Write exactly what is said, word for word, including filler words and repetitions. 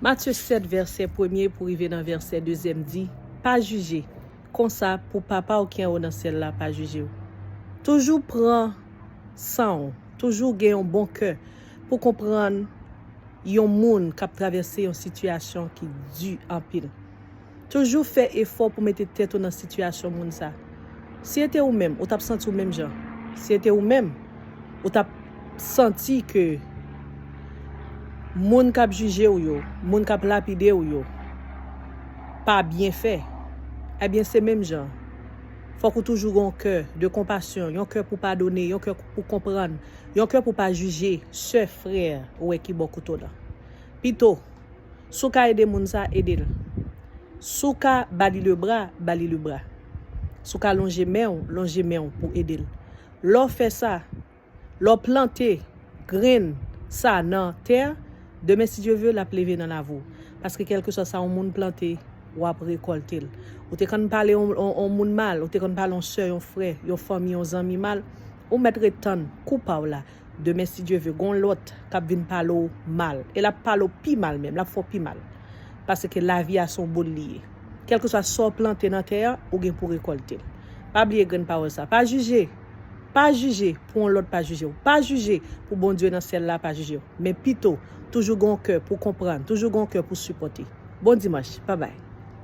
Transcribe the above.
Matye sèt, vèsè premye pou rive nan vèsè dezyèm di, pa jije, konsa pou Papa w ki anwo nan syèl la pa jije w. Toujou pran san w, toujou gen yon bon kè pou konprann yon moun k ap travèse yon sitiyasyon ki di anpil. Toujou fè efò pou mete tèt ou nan sitiyasyon moun sa. Si se te ou menm, ou t ap santi w menm jan. Si se te ou menm, ou t ap santi ke moun k ap jije w yo, moun k ap lapide w yo, pa byen fè. Ebyen, se menm jan. Fòk ou toujou gen yon kè de konpasyon, yon kè pou padone, yon kè pou konprann, yon kè pou pa jije sè, frè ou wè ki bò kote w lan. Pito, si w ka ede moun sa, ede l. Si w ka ba li lebra, ba li lebra. Si w ka lonje men w, lonje men w pou ede l. Lè w fè sa, lè w plante grenn sa nan tè a, demen, si Dye ve, l ap leve nan lavi w. Paske kèlkeswa sa yon moun plante, w ap rekòlte l. Ou te konn pale yon, yon, yon moun mal, ou te konn pale yon sè, yon frè, yon fanmi, yon zanmi mal, ou mèt ret tann kou pa w la. Demen, si Dye ve, gon lòt k ap vin pale w mal. E l ap pale w pi mal menm, l ap fè w pi mal. Paske lavi a se yon boul li ye. Kèlkeswa sa w plante nan tè a, ou gen pou rekòlte l. Pa bliye grenn pawòl sa. Pa jije. Pa jije pou yon lòt pa jije w. Pa jije pou Bondye nan syèl la pa jije w. Men pito, toujou gen yon kè pou konprann, toujou gen yon kè pou sipòte. Bon dimanch. Babay.